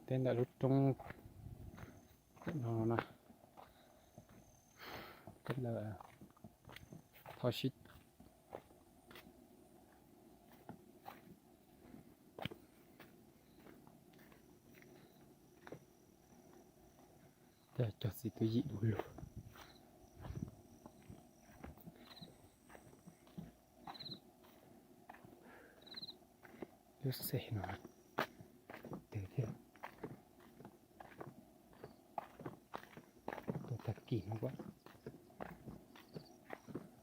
Teb ntawm lub roob no na, teb ntawm thoj sib cog txiv tuj yim du lug. Lub xev no twg thiab. Tuaj tag kis no,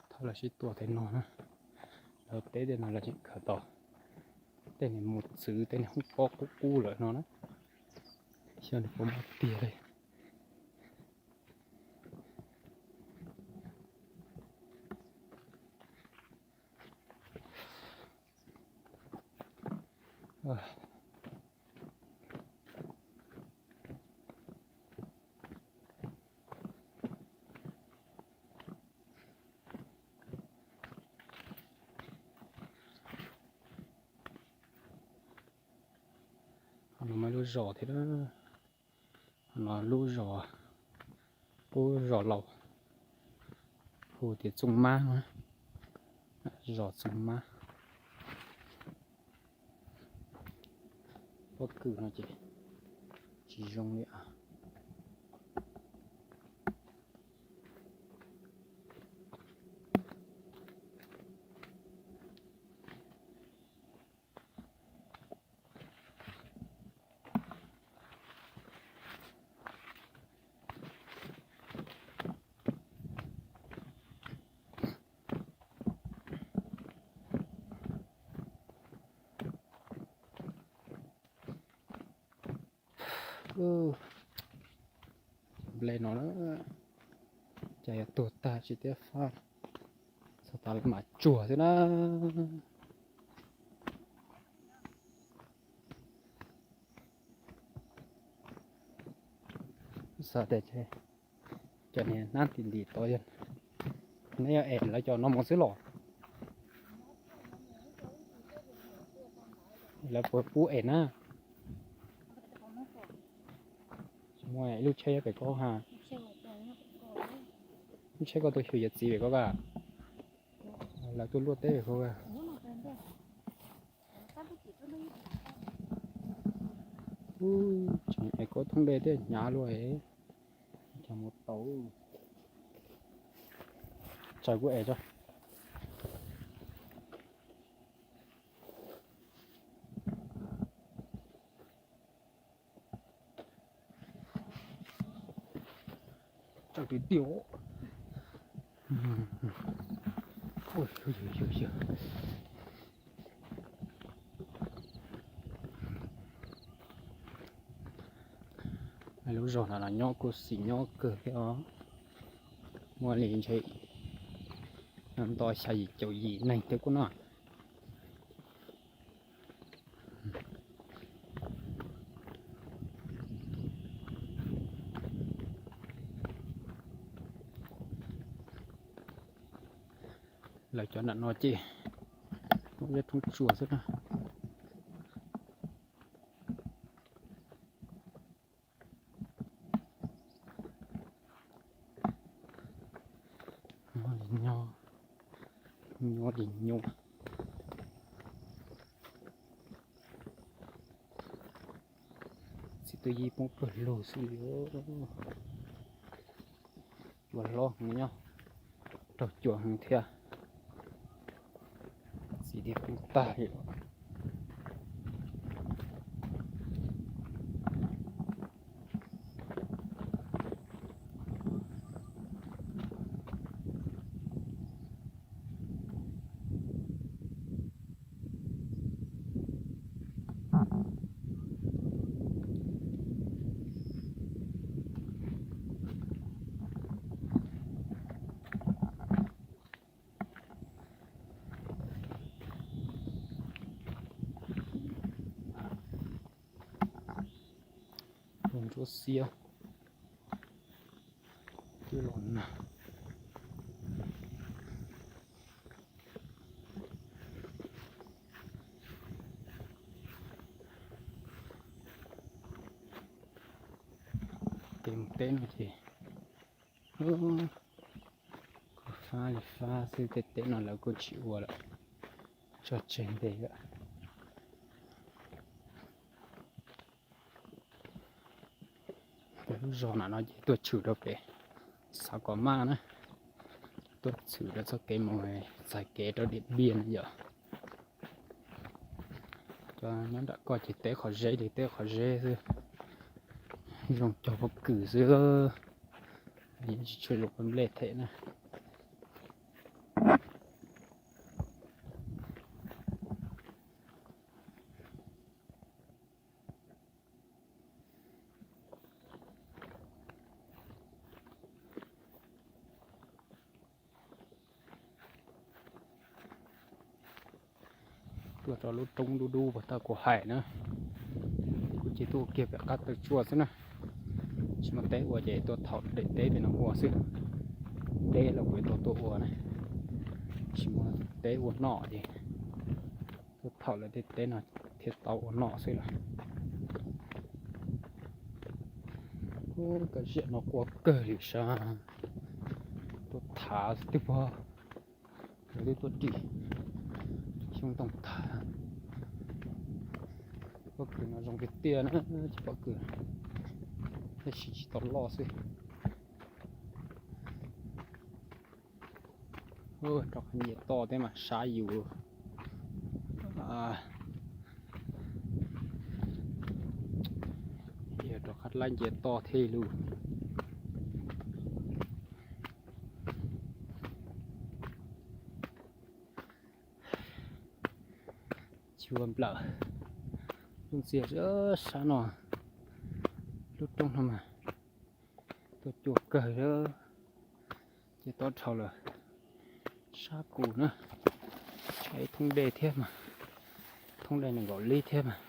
thaum lawv sib tua tej no na, lawv teb tej no lawv tseem khaws tau tej niag mus txwv tej niag hoob pob qub qub lawm no na, xyov nws puas muaj tiag li. Qhov no mas lub zos thiab, qhov no lub zos, qub zos laus, hu tias Txooj Mab, zos Txooj Mab. Pob kws no ces tsis zoo li. Nplej no na, cas yuav tuag tag tsis tiab fab, txog tas mam tsuag xwb na. Xav tias cov niag hnab tim ntim tod yog, neb yuav es lawv cov no mus xwb los? Lawv puas pub es na? Tsis muaj, ib lub tsheb pem koj ha. Lub tsheb koj tuaj xyuas yawm txiv pem koj ka. Lawv tuaj luaj teb pem koj ka. Tseem es koj thoob dej thiaj hnyav luaj es. Cas mus tau, tsaws kuj es tso. Tsaws tiag tiag. Lub zos no los nyob kuj xis nyob kawg thiab os. Muaj li ntshe nto xya yim caum yim neeg thiab kuj no. Lawv cov nram no ces roob zeb roob tsuas xwb na. Nyob li nyob, nyob li nyob. Txiv tuj yim poob pawg lug xwb li. Cua hlob heev nyob, raug cua heev thiab. Txiv tiag poob tag li. Ntsuab xiab twb los nag. Mus teb no ces kuj fab li fab xwb, tej teb no lawv kuj tsis ua lawm, tso tseg ntev lawm. Lub zos no ces tuaj tshwm rau pem Xav Kom Maj na, tuaj tshwm rau txoj kev mus txais kev rau Diam Npiaj no yom. Cov nyob nram ko ces teb qhov zeb li teb qhov zeb xwb, zoo cog pob kws xwb, yeej tsis tshua zoo nplej them na. Tuaj rau lub roob dub dub puag ta kuv hais na, kuv ces tuaj kiag pem qab taw tsua xwb na. Tsis muaj teb ua ces tuaj thaum daim teb pem no ua xwb. Teb los kuv tau tuaj ua na, tsis muaj teb ua noj ces tuaj thaum lawv tej teb no thiaj tau ua noj xwb lawm. Ub, kab ziam no qua kawg li sas, tuaj thav xwb twb pog, lawv twb tuaj ris xyoob ntoo tag. Pob kws no zoo tiag tiag na, tsis pob kws, tab sis tsis tau loj xwb. Rau qhov nce toj thiab mas sab yus. Yog rov qab laib nce toj thiab lug. Tsis ua nplawm, lub ntxiag sab no, lub roob no mas tuaj cua kawg, ces tob dhau lawm. Sab kuv na, tshav ib thoob dej thiab mas, thoob dej nees nkaum lib thiab mas.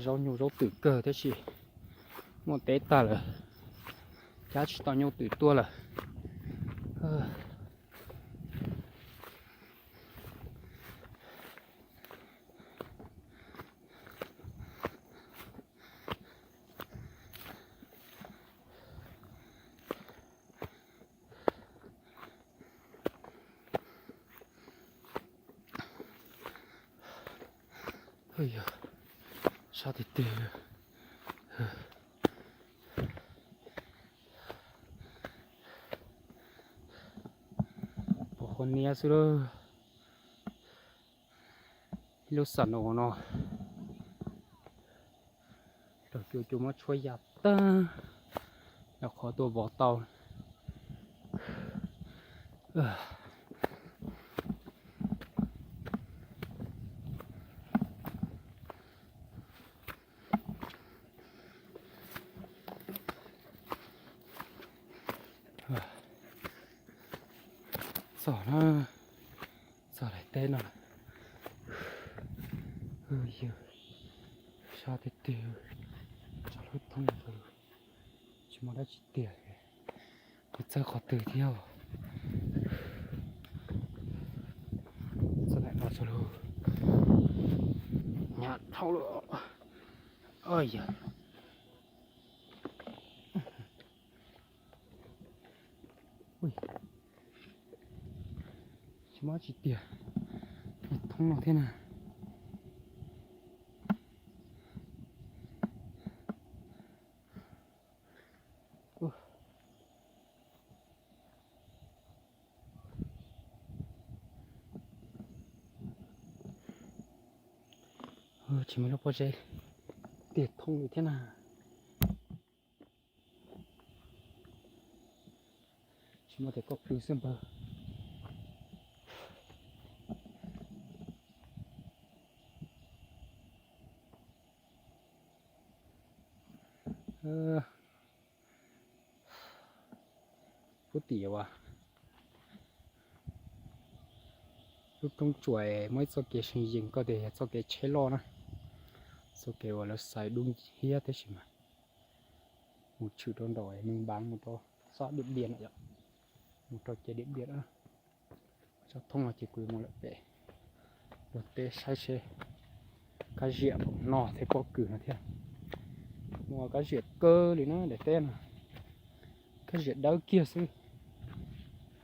Zaub nyuj zaub twm kawg tab sis muaj teb tag lawm, cab tsis tau nyuj twm tuaj lawm. Yog sab tiag tiag. Pom qhov niab xwb lauj. Ib lub xam no no, raug cua cua muab tshuab ya tag, yog qhov tuaj vov tau. Txog na, txog daim teb no lawm. Yog sab tiag tiag, tso lub thoob no, tsis muaj dab tsi tiag. Kuv txawj qhov twg thiab, txawj daim no tso lug. Nyab dhau lawm. Yog tsis muaj dab tsi tiag, thoob no thiab na. Tsis muaj lub pob zeb tiag thoob li thiab na. Tsis muaj tias koj pw xwb npawg. Pub tim as, lub roob tsuas muaj ib txoj kev seev yees, koj tias yog txoj kev tsheb loj na, txoj kev uas lawv xaiv dub hiab tab sis mas mus tshwm rau nraum Meej Npav mus rau xob Diam Npiaj no yom, mus rau ces Diam Npiaj na. Tsob thoob no ces kuv yuav mus lawm pem luag teb saib seb Kab ziam no thiab pob kws no thiab. Muaj kab ziam kawg li na daim teb no. Kab ziam dawb kiag xwb.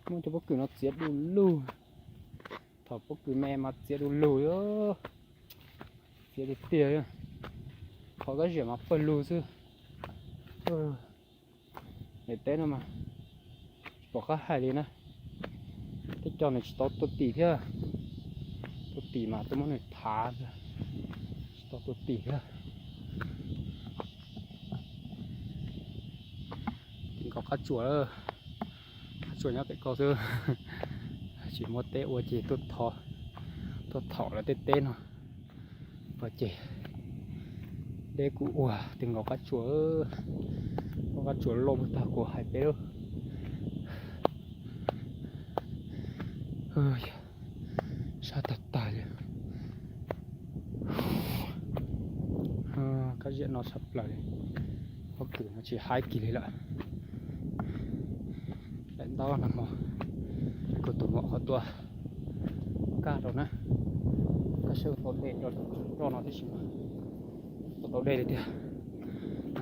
Muab cov pob kws no txiav du lug. Thaum pob kws me mas txiav du lug, txiav tiag tiag. Qhov kab ziam mas pawg lug xwb. Daim teb no mas tsis pom qab hais li na. Tej co nws tsis tau tua tim thiab. Tua tim mas tuaj muab nws thav, tsis tau tua tim thiab. Tim nkaus qab tsuas, qab tsuas nyob pem ko xwb. Tsis muaj teb ua ces tuaj thaum lawv tej teb no. Ua ces deb kuj ua tim nkaus qab tsuas, qab tsuas loj tag kuv hais peb lub. Sab tag tag li. Kab ziam no tshaj plaws li. Pob kws no tsis haib kiag li lawm. Daim ntaub no mas kuv tus muam qhov tua kaj rau na. Kaj sab tau dej rau no tib si, tau dej li tiag.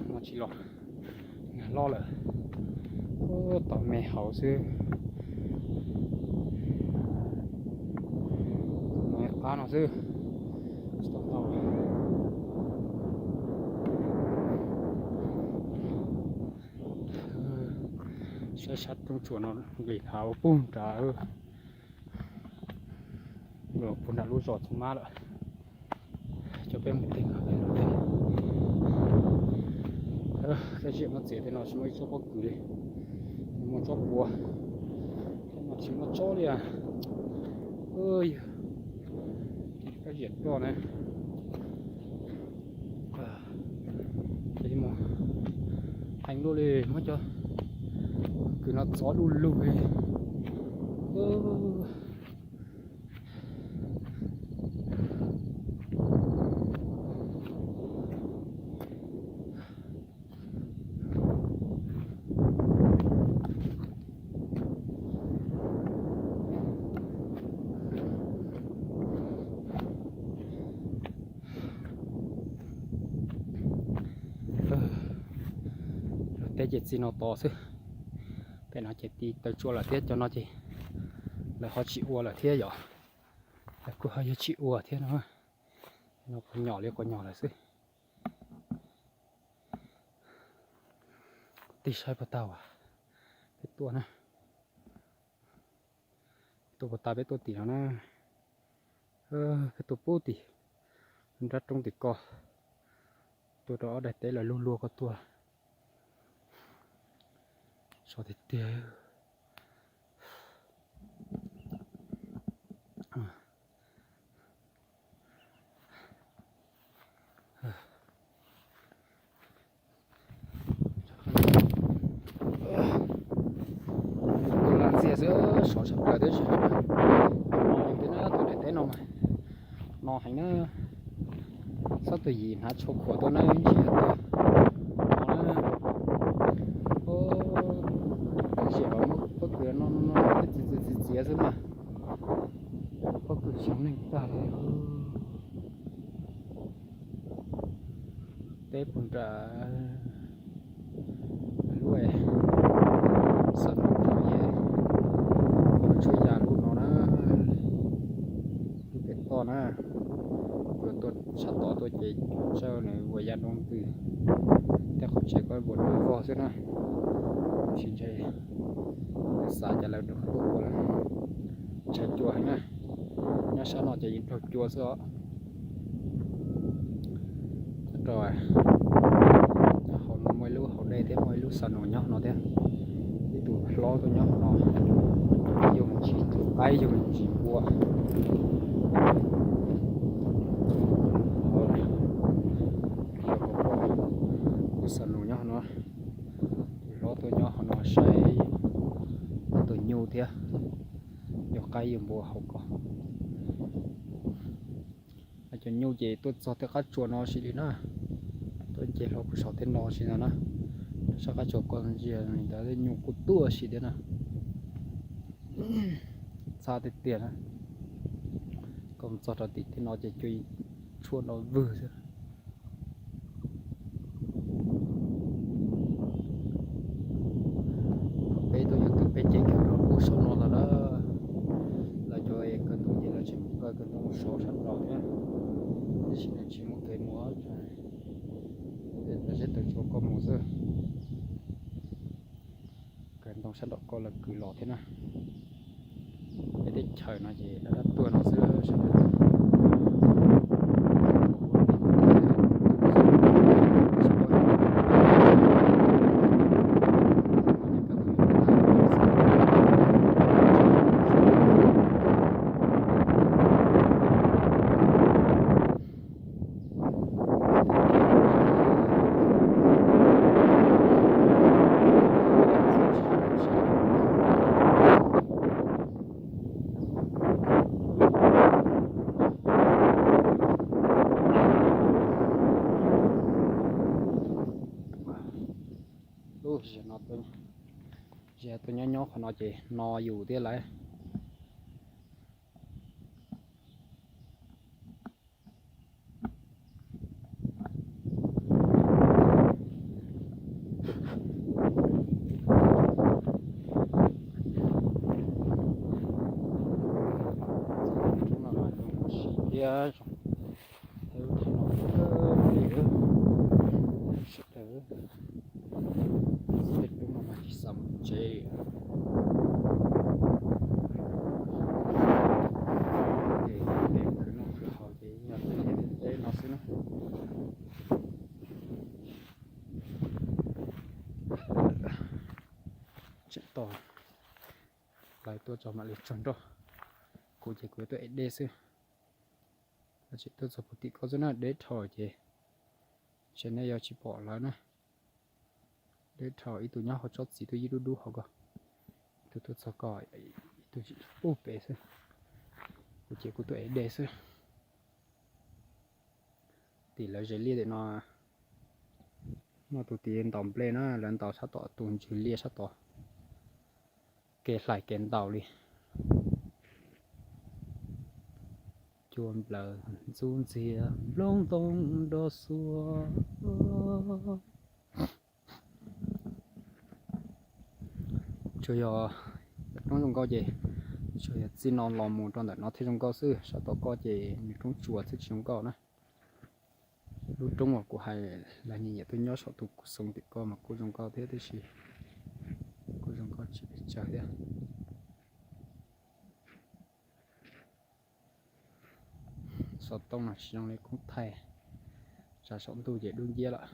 No tsis los, nag hlob lawm. Tau me hauv xwb. Qab no xwb, tsis tau ntau. Saib sab roob tsuas no nqis hav ua pug nrad, pug nrad lub zos Txoov Mab lawm. Cov peb mus teg, kab ziam muab txiav tej no tsis muaj ib tsob pob kws li, muaj tsob puav, tej no tsis muaj tsob li. Kab ziam roj na. Ces mus heev luaj li, muab cov kws no txov du lug li. Luag teb ces txij no tos xwb. Pem no ces tiv taws tsua lawm thiab, cov no ces lawv ho tsis ua lawm thiab yom. Lawv kuj ho yuav tsis ua thiab no. No quas nyom li quas nyom lawm xwb. Tig saib puas tau, peb tuaj na. Tuaj puas tau, peb tuaj tim no na. Peb tuaj pub tim nrab roob tim ko, tuaj rau ob daim teb lawv lug luag ko tuaj. Sov tiag tiag. Tus lam ntxias xwb, sov tshaj plaws tib si. No heev tiag na, tus daim teb no mas no heev na. Txhob tus yim hnav tsho khuam tuaj na, ib ntsis yog tuag no na. Kab ziam los muab pob kws no no no txiav txiav txiav txiav xwb mas pob kws xyov neeg tag li. Teb puag nram lub xa no thaum es tshuab ya lub no na, lub pem toj na. Yuav tuaj sab tod tuaj ces saib nws ua ya doo ntws, tej qhov tsev ko npuas nws vog xwb na. Tsis ntse, xav cas lawv rov qab tuaj ua lawm. Tshav cua heev na, nyob sab no ces yeej raug cua xwb os. Rau hauv no muaj ib lub hauv dej thiab muaj ib lub xa nus nyob no thiab. Ib tug hlob tuaj nyob hauv no, yug ntsis tus qaib yug ntsis npua. Lub xa nus nyob hauv no, tus hlob tuaj nyob hauv no saib tus nyuj thiab, yug qaib yug npua hauv ko. Cov nyuj ces tuaj txog tej qab tsuas no sim li na, tuaj nce hlo puag saum tej no sim no na. Sab qab tsuas ko ntsia li ntawd tej nyuj kuj tuaj sim thiab na. Txhab tiag tiag na. Koj mus txog rau tim tej no ces cua tshuaj no vwg xwb. Peb tuaj YouTube peb ces kawg nkaus pub saum no lawm na. Lawv cov kaw ntoo ces lawv tseem kaw kaw ntoo saum sab nraud thiab, tab sis nws tsis muaj kev mus, tej tawm zeb tawm tsuas koj mus xwb. Kaw ntoo sab nraum koj lawv kwv los thiab na. Peb teb chaws no ces dab dab tuag no xwb sawv daws. Lub, zem no, zem tuaj nyob nyob qhov no ces no yus thiab lawv. Thiab lub thaij no sawv daws, tej tub no mas tsis xav mus tsev. Ces tej khwv noj khwv haus ces yog tej teb no xwb na. Tseem tos lawv tuaj tso mam li tsaug nroj. Kuv ces kuv tuaj ev dej xwb. Tseem tuaj txog puag tim ko xwb na, deb dhau ces ntshe nej yuav tsis pom lawv na. Deb dhau, ib tug nyob hauv tsob txiv tuaj ib dub dub hauv ko, ib tug tuaj txog ko, ib tug ub pem xwb. Kuv ces kuv tuaj ev dej xwb. Tim lawv zes liaj tim no, muaj tus tiv ntaus nplej na, lawv ntaus sab tom tus ntsws liaj sab tod, kev hlais kev ntaus li. Cua nplawm ntxub ntxiag nplooj ntoo nrov xuav. Tsuas yog roob zoo nkauj ces, tsuas yog txij no los mus rau ntawm no thiaj zoo nkauj xwb, sab tom ko ces nws roob tsuas xwb tsis zoo nkauj na. Lub roob uas kuv hais, lawv nyiam nyiam tuaj nyob saum tus kuv xoov tim ko mas kuj zoo nkauj thiab, tiam sis kuj zoo nkauj tsis pes tsawg thiab. Xov tooj no tsis zoo li koob thaij, tsam saum ntuj ces dub nciab lawm.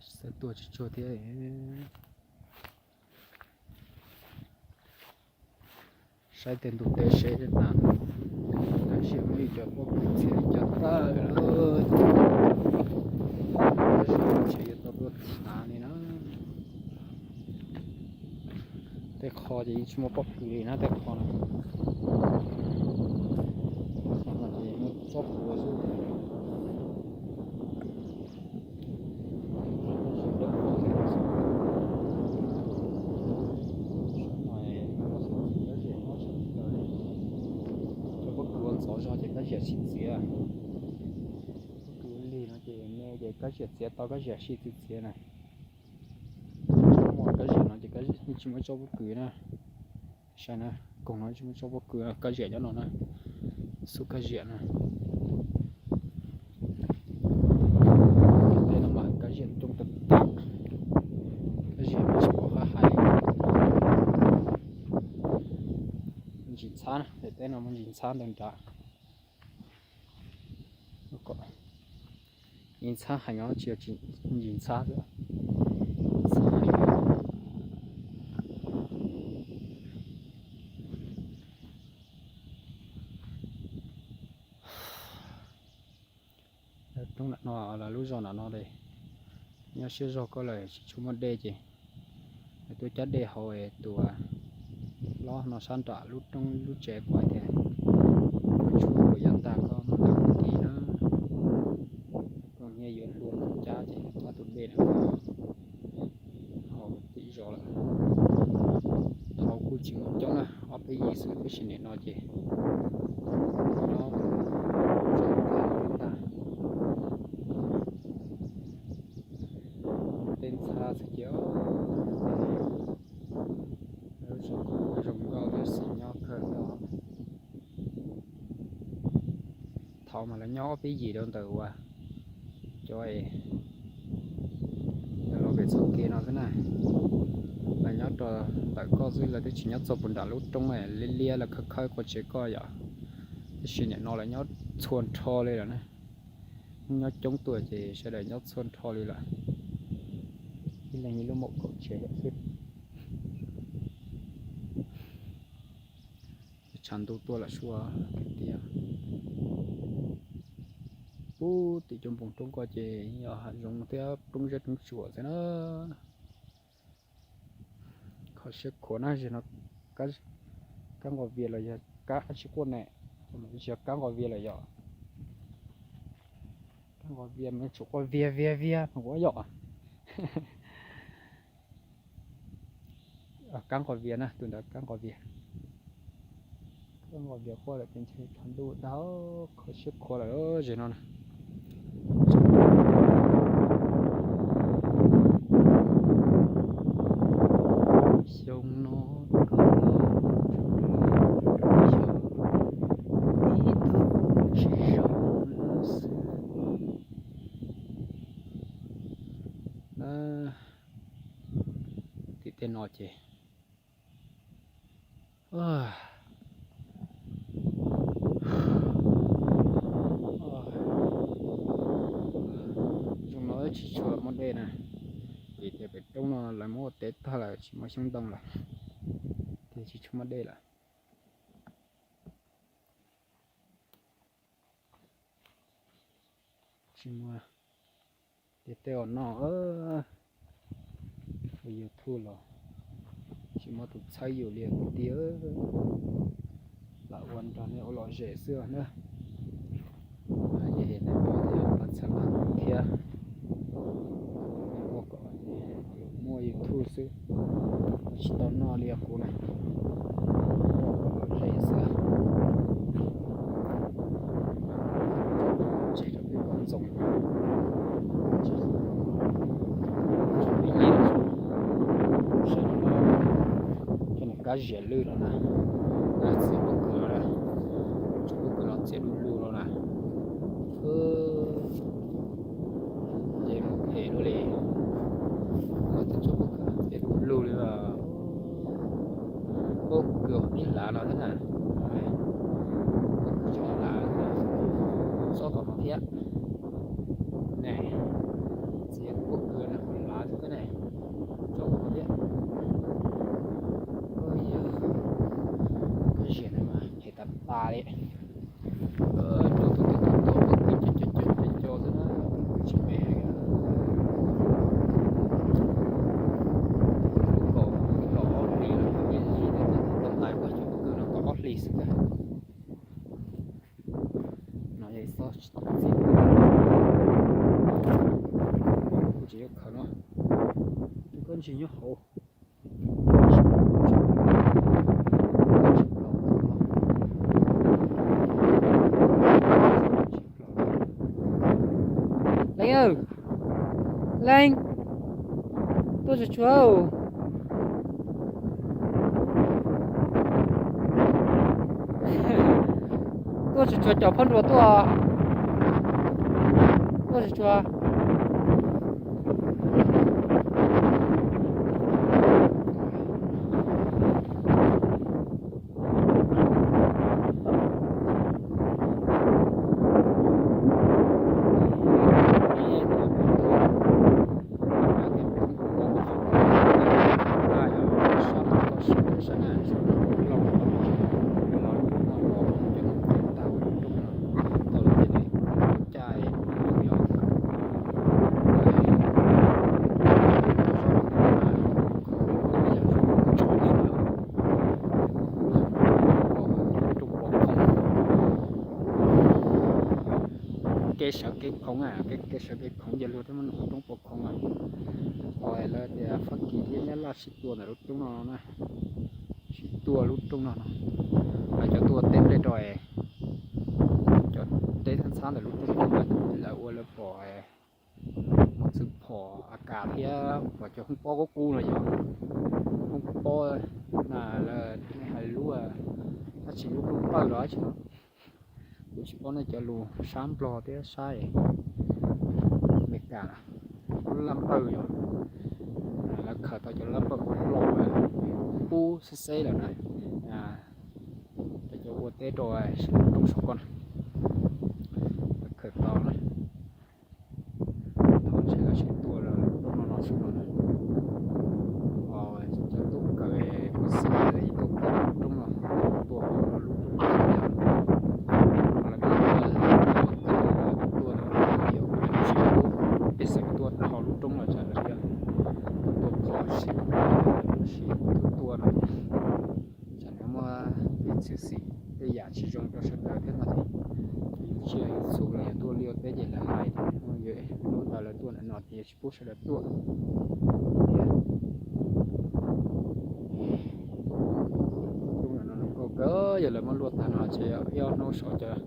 Xav tuaj tsis tsuag thiab. Saib tej ntuj teb seb na, tam sim muaj ib co pob kws txhia li cas tawm lawm. Tab sis ntshe yuav tau tuaj thav li na. Tej qho ces yeej tsis muaj pob kws li na, tej qho no. Tej qho no ces muaj tsob puav xwb. Cov pob kws ua ntxov zog ces kab ziam sib txiav. Pob kws ua lig no ces me ces kab ziam txiav tau, kab ziam sib txiav txiav na. Tsob muaj kab ziam no ces yeej tsis muaj tsob pob kws na. Saib na, koog no tsis muaj tsob pob kws, kab ziam nyob no na. Xub kab ziam na. Tej no mas kab ziam coob tag tag. Kab ziam mas tsis pom qab hais. Ntsis ntxhab na, daim teb no muaj ntsis ntxhab ntawd nrad. Ntsis ntxhab heev os, tsis yog ntsis ntxhab xwb. Roob nram no, lub zos nram no li, nyob siab zog koj lawm tsis tshua muaj dej ces tuaj cab dej hauv tus hlob no sab nram lub roob lub tsev kuv hais tias, tshuab kuv yav tag koj mus tau tus tiv na, koj nyiaj yuav hlua tus cab ces tab tus dej na. xwb, tab sis nim no ces nyob zoo tag li ntag. Tej ntxhab xwb ces zoo nkauj thiab xis nyob kawg li. Thaum mas lawv nyob ob peb yim rau ntawm uas cov es lawv los pem txoj kev no xwb na. Lawv nyob rau ntawm koj xwb, lawv twb tsis nyob txog puag nram lub roob liab liab lawv khawb khawb qua tsev koj yom. Tab sis nim no lawv nyob txhua nrho li lawm na. Nyob coob tuaj ces sawv daws nyob txhua nrho li lawm. Ib leeg ib lub maum kaum tsev lawm xwb. Tshav ntuj tuaj lawm sua tiag. Pub tim cov npoo roob ko ces yog hav zoov thiab roob zeb roob tsuas xwb na. Kho siab khuav na, zaum no kab nqos vias los yog kab tsis quaj ne, yog kab nqos vias lawm yom. Kab nqos vias mas tsum quaj vias vias vias mas ua yom. Kab nqos vias na, tus ntawd kab nqos vias. Kab nqos vias quaj lawm ces ntshe tshav ntuj dag, kho siab khuav lawm zaum no na. Xyoo no ib tug tsis zoo xwb na. Tim tej no ces zoo no tsis tshua muaj dej na. Vim tias pem roob no lawv muab ua teb tag lawm tsis muaj xyoob ntoo lawm, ces tsis tshua muaj dej lawm. Tsis muaj tej teb os noj ua YouTube los tsis muaj tus txhawb yus li kwv tij. Lam ua nrog nej ua lom zem xwb na. Yog nej pom thiab pab txhawb nqa kuv thiab. Nej muaj kom muaj YouTube xwb, tsis tau noj li kuv na. Ua kom lom zem xwb. Tsev rau peb kom txoos, saib no, cov niag kab zias lwj no na, txiav pob kws no, txiav pob kws no txiav du lug no na. Ces mus phem luaj li, txiav pob kws txiav du lug li. Pob kws ib lav no thiab na, pob kws ib lav, txob tom no thiab. Ne, txiav pob kws no ib lav xwb thiab ne, txob tom no thiab. Kab zias no mas phem tas tas li. Rau tus twg tus tua pob kws co co co co xwb na, pob kws tsis me heev. Kuv kom, kuv kom ob hlis lawm, ib hlis tau tais ua cov pob kws no tau ob hlis xwb kawg. No yog ib txoj txiv, kuv tsis yuav khaws no, tus koj ntsis nyob hauv. Leej, Leej, tuaj tsuag tsuag. Tuaj tsuag tsuag, cov phab nruas tuaj. Tuaj tsuag tsuag. Kev sawv kev khoov, kev sawv kev khoov ces luag thiaj muaj nws lub roob pov khoov. Lawv tias Fab Kis thiab Nyab Laj sib tua ntawm lub roob no na. Tuaj lub roob no no, lawv cov tuaj teb nplej rau, cov teb txhab ntawm lub roob no, lawv ua lawv pom mos txwv phom A K thiab pom cov hoob pob qub qub no yog hoob pob, lawv hais lub, tab sis lub hoob pawj los tsis, kuv tsis paub nej cov lus sab Nplog thiab sab Amelikas, lub laj pawj yog lawv khaws tau cov laj pawj ua hlo pub xeb xeb lawm na. Cov ua teb rau roob saum ko na, lawv khaws tau na. Thaum ntshe lawv sib tua rau roob no no sub no na. Cov tuaj kawm kuv xib lawv tuaj kawm roob no, tuaj hauv no lub roob no, lawv tuaj, tuaj no yuav pej xeem tuaj dhau lub roob no tsam lawv yuav tuaj phom sib, sib tuaj no. Tsam no muaj tej txhwm sim tej yam tsis zoo rau sawv daws thiab no ces yus tsiaj yus txhu los yog tuaj liaj teb ces lawv hais, lub ntawd lawv tuaj ntawm no ces yuav tsis pub sawv daws tuaj. Lub no zoo nkauj kawg, yog lawv muab luaj tag no ces ib ob hnub saud cov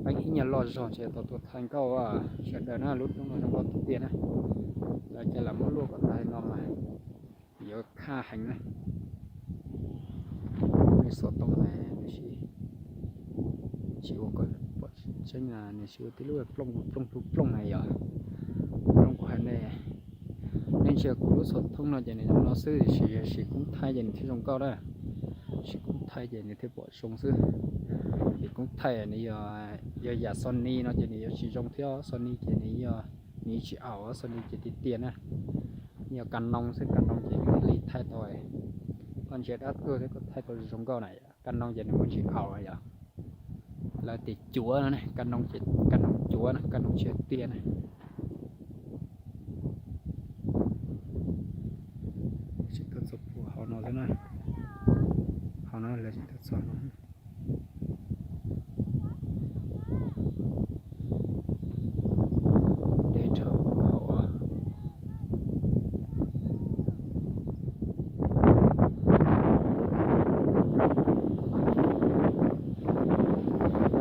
peeb ib nyuag loj zog ces tau tuaj thaij nkauj sawv daws na. Lub roob no zoo nkauj tiag tiag na. Lawv ces lawv muab luaj kom tag no mas yuav khaj heev na. Nej xov tooj na, nws tsis, tsis ua kom pom tseeb, nws tsis ua tib lub plooj plooj plooj plooj na yog. Plooj kuv hais nej, nej ntsia kuv lub xov tooj no ces nws zoo no xwb, tiam sis siv koob thaij ces nws thiaj zoo nkauj na. Siv koob thaij ces nws thiaj pom zoo xwb. Ces koob thaij nws yog, yog yam Sony no ces nws yuav tsis zoo thiab, Sony ces nws yog, nws tsis aus, Sony ces tiag tiag na. Yog Canon xwb, Canon ces nws thiaj li thaij tau. Koj ntsia dab tuag thiab koj thaij tau zoo nkauj na. Canon ces nws muaj ntsis aus yom. Lawv tias cuav no ne, Canon ces Canon cuav na, Canon tsis tiag na. Tsis tau txog puag hauv no xwb na. Hauv no lawv tsis tau txog no. Deb dhau hauv.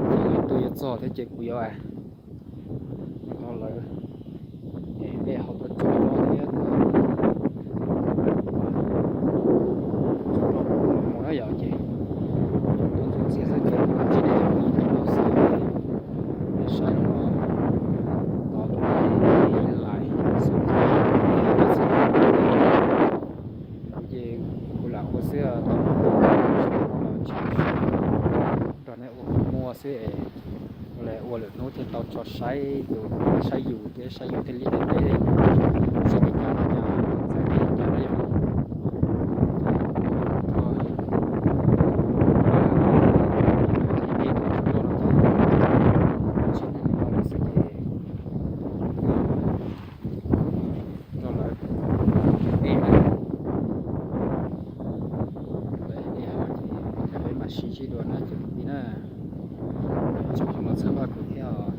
Ces lawv tuaj yuav txog thiab ces kuv yuav los lawv, es peb ho tuaj tso no thiab, tso no mus na yom. Ces tuaj ntxuav ntxiv xwb ces kuv tsis tau mus no xwb, saib no tod lais xwb. Ces kuv lam ua xwb, tau los tsis nrog nej ua muaj xwb es, ua lawm hnub thiaj tau tso saib yus, saib yus thiab saib yus tej liaj tej teb, saib li cas no, txawm li cas no yom. Ces ua rau nej tus tsis tuaj no ces tsis nej li no lawm xwb ces nrog lawv ua ib na, lawv ib hais ces peb mam sib ntsib dua na cov kwv tij na. Tsoom no txhawb nqa kuv thiab os.